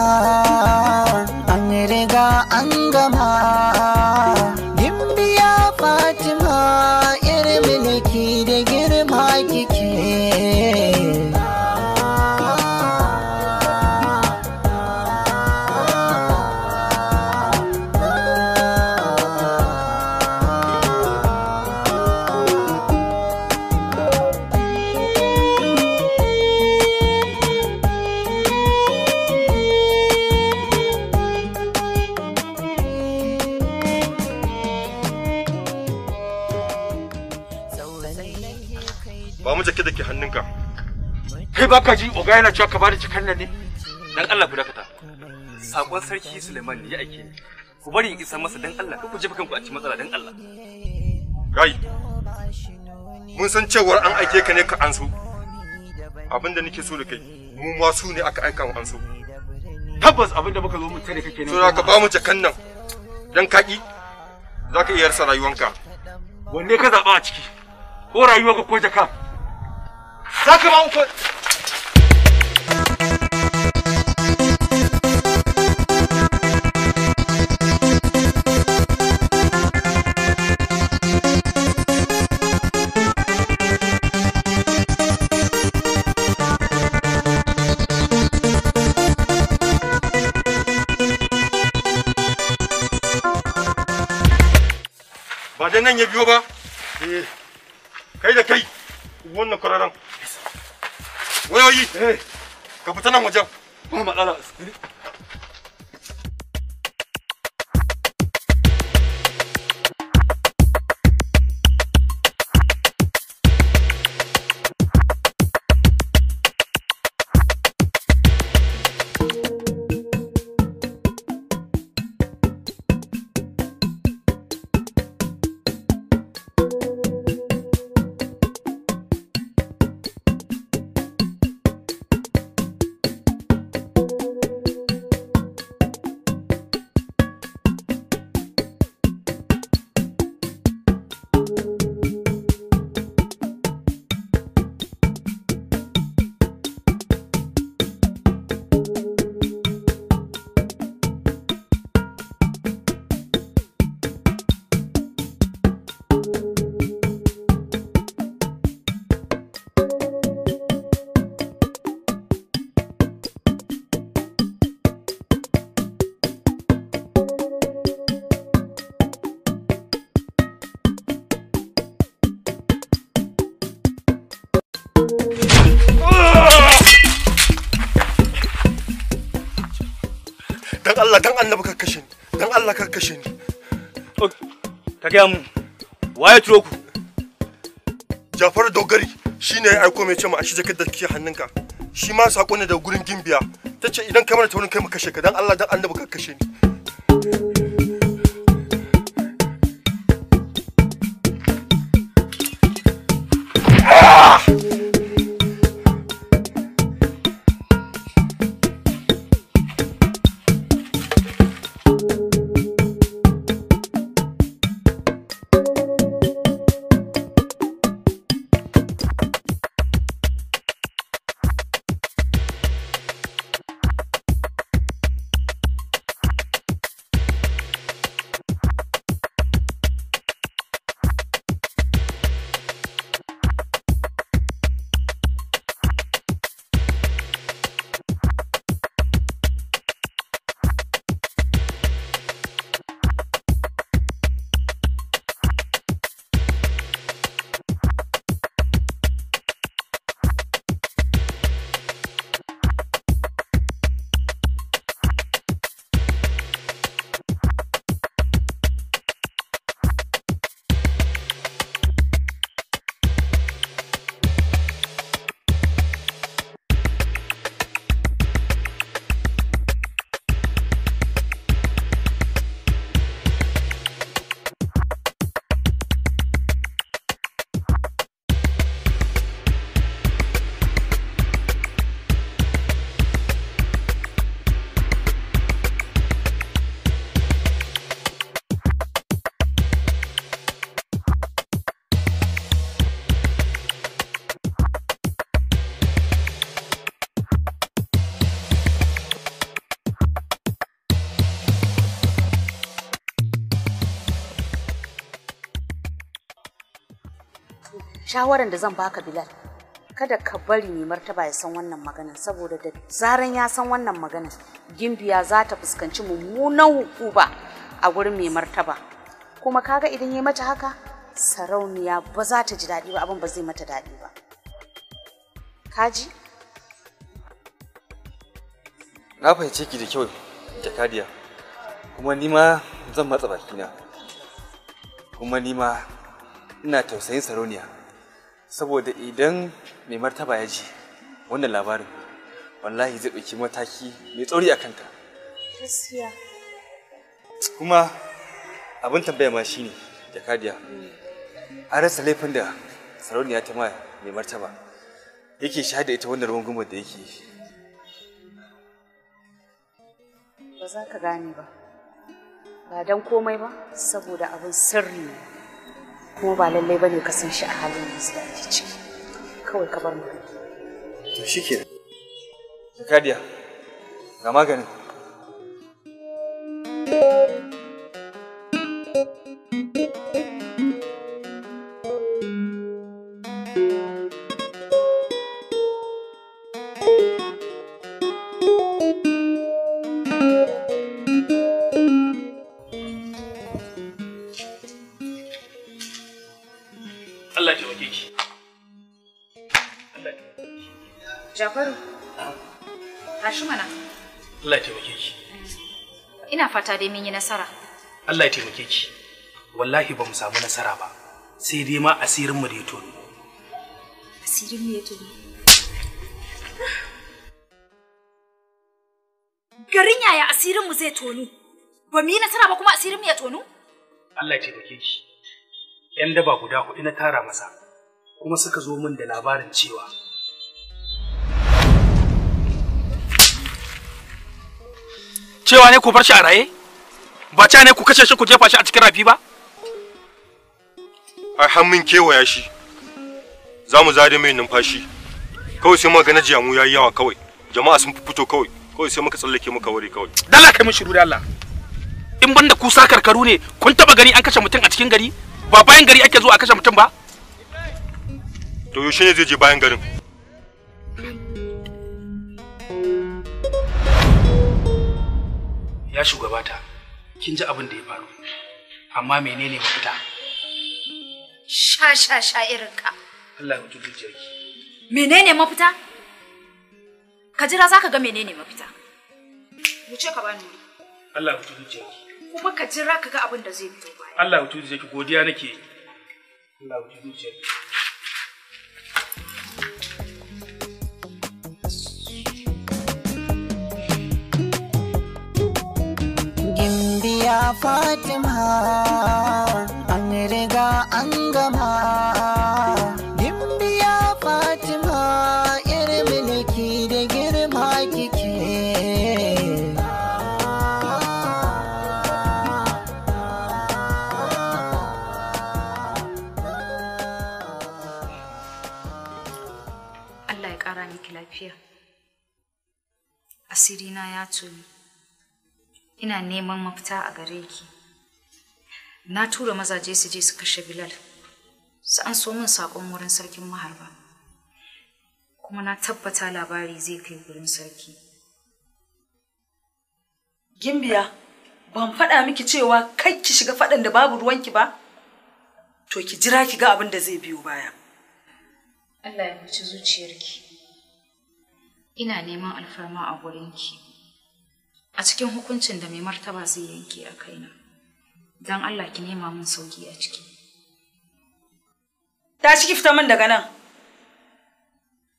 An riga an gama. Gimbiya Fatima, yar mulki da girma kike. Ba mu jake da ke hannunka. Kai ba ka ji oga yana cewa ka bada jakan nan ne? Dan Allah ku dakata. Sakon Sarki Suleiman ne ya aike ni. Ku bari in isa masa dan Allah, kar ku jefa kanku a cikin matsala dan Allah. Gai. Mun san cewar an aike ka ne ka anso. Abinda nake so da kai, mu ma su ne aka aika mu anso. Tabbas abinda muka zo mu tare kake ne. So ka ba mu jakan nan. Dan kaki zaka iya rasa rayuwanka. Wanne ka zaba a ciki? Ko rayuwarka ko jaka? Zaka ba mu ko. Ba dai nan ya biyo ba? Eh. Kai da kai wannan kwararan. Wayoyi, ka fita nan wajen. Ba matsala. Dan Allah, dan Allah ka kashe ni. Dan Allah ka kashe ni. Ka ga mu. Waye turo ku? Jafar Dogari shine ya aiko mai ce mu a shi jakar da ke hannunka. Shi ma sako ne daga gurin Gimbiya. Tace idan kai mana taurin kai mu kashe ka. Dan Allah, dan Allah ka kashe ni. Shawaran da zan baka Bilal, kada ka bari mai martaba ya san wannan maganan, saboda da zaran ya san wannan maganan, Gimbiya za ta fuskanci mummunan hukuma a gurin mai martaba. Kuma kaga idan ya mata haka, sarauniya ba za ta ji daɗi ba, abin ba zai mata daɗi ba. Kaji? Na fahimce ki da kyau, jakadiya. Kuma ni ma zan matsa bakina. Kuma ni ma ina tausayin sarauniya. Saboda idan mai martaba ya ji wannan labarin, wallahi zai ɗauki mataki mai tsauri a kanta. Gaskiya. Kuma abin tambaya ma shine, jakadiya, an rasa laifin da sarauniya ta ma mai martaba yake shahada ita wannan rungumar da yake yi. Ba za ka gane ba. Ba don komai ba, saboda abin sirri ne. Kuma ba lallai ba ne ka san shi a halin yanzu da ake ciki. Kawai ka bar mu. To shi ke. Jakadiya, ga maganin. Allah ya taimake ki. Jafaru, tashi mana. Allah ya taimake ki. Ina fata dai mun yi nasara. Allah ya taimake ki. Wallahi ba mu samu nasara ba. Sai dai ma asirin mu da ya tono. Asirin mu ya tono. Garin yaya asirin mu zai tonu? Ba mu yi nasara ba kuma asirin mu ya tonu? Allah ya taimake ki. 'Yan daba guda huɗu na tara masa, kuma suka zo min da labarin cewa ne ku bar shi a raye? Ba ca ne ku kashe shi ku jefa shi a cikin rafi ba? Ai har mun kewaya shi. Za mu zare mai numfashi. Kawai sai muka ga na jiyamu yayi yawa kawai. Jama'a sun fito kawai. Kawai sai muka tsallake muka ware kawai. Dala kai mun shiru da Allah. In banda ku sa karkaru ne, kun taba gani an kashe mutum a cikin gari? Ba bayan gari ake zuwa a kashe mutum ba? To yaushe ne zai je bayan garin? Ya shugabata, kin ji abin da ya faru. Amma menene mafita? Sha sha sha irin ka. Allah ya huci zuciyarki. Menene mafita? Ka jira zaka ga menene mafita. Wuce ka bani wuri. Allah ya huci zuciyarki. Kuma ka jira ka ga abin da zai biyo baya. Allah ya huci zuciyarki, godiya nake yi. Allah ya huci zuciyarki. Gimbiya Fatima, an riga an gama. Gimbiya Fatima, yar mulki da girma kike. Allah ya ƙara miki lafiya. Asirina ya tuni. Ina neman mafita a gare ki. Na tura mazaje su je su kashe Bilal. Su an so min saƙon wurin sarkin maharba. Kuma na tabbata labari zai kai wurin sarki. Gimbiya, ban faɗa miki cewa kai ki shiga faɗan da babu ruwanki ba? To ki jira ki ga abin da zai biyo baya. Allah ya huci zuciyarki. Ina neman alfarma a gurinki. A cikin hukuncin da mai martaba zai yanke a kaina. Don Allah ki nema min sauki a ciki. Tashi ki fita min daga nan.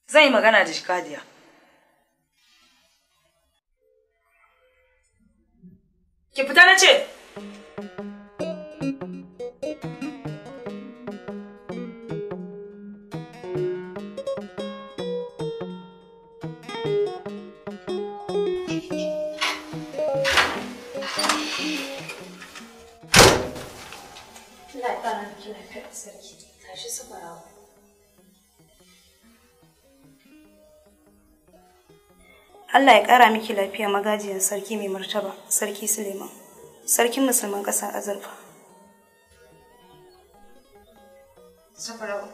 Zan yi magana da Shikadiya. Ki fita na ce! Allah ya ƙara miki lafiya sarki. Tashi safarawa. Allah ya ƙara miki lafiya magajiyar sarki mai martaba, Sarki Suleiman, sarkin musulman ƙasar Azurfa. Safarawa.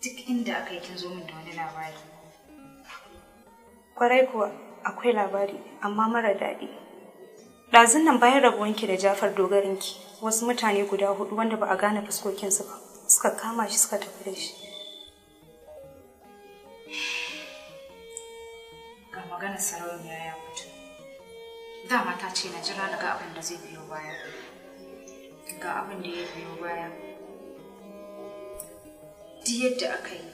Duk inda aka yi kin zo min da wani labari. Kwarai kuwa akwai labari amma mara daɗi. Ɗazun nan bayan rabuwanki da Jafar dogarinki, wasu mutane guda hudu wanda ba a gane fuskokinsu ba suka kama shi suka tafi da shi. Ga maganar sarauniya ya fito. Dama ta ce na jira na ga abin da zai biyo baya. Ga abin da ya biyo baya. Duk yadda aka yi,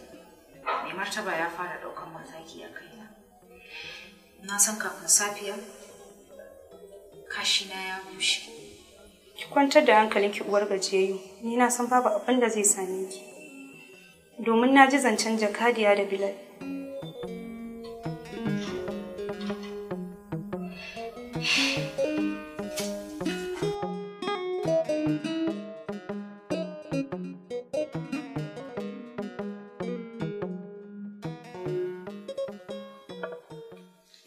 mai martaba ya fara ɗaukan mataki a kaina. Na san kafin safiya, kashina ya bushe. Ki kwantar da hankalinki uwar gajiyayyu, ni na san babu abin da zai same ki. Domin na ji zancen Jakadiya da Bilal.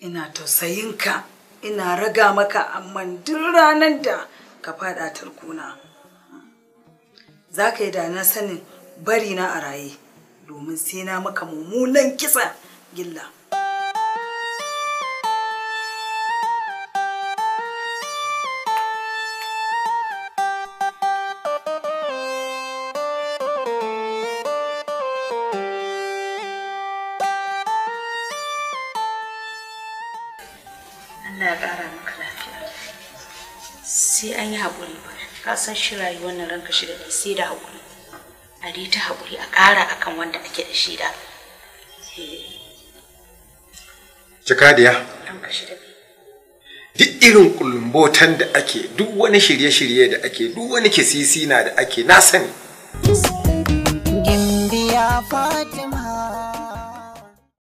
Ina tausayinka, ina raga maka, amma duk ranar da ka fada tarkona, za ka yi da na sanin bari na a raye, domin sai na maka mummunan kisa gilla. Allah ya ƙara maka lafiya. Sai an yi haƙuri ba. Ka san shi rayuwar nan ranka shi da sai da haƙuri. A dai ta haƙuri a ƙara akan wanda ake da shi da. Jakadiya, Ranka shi da duk irin kulumbotan da ake, duk wani shirye-shirye da ake, duk wani kisisina da ake, na sani. Gimbiya Fatima.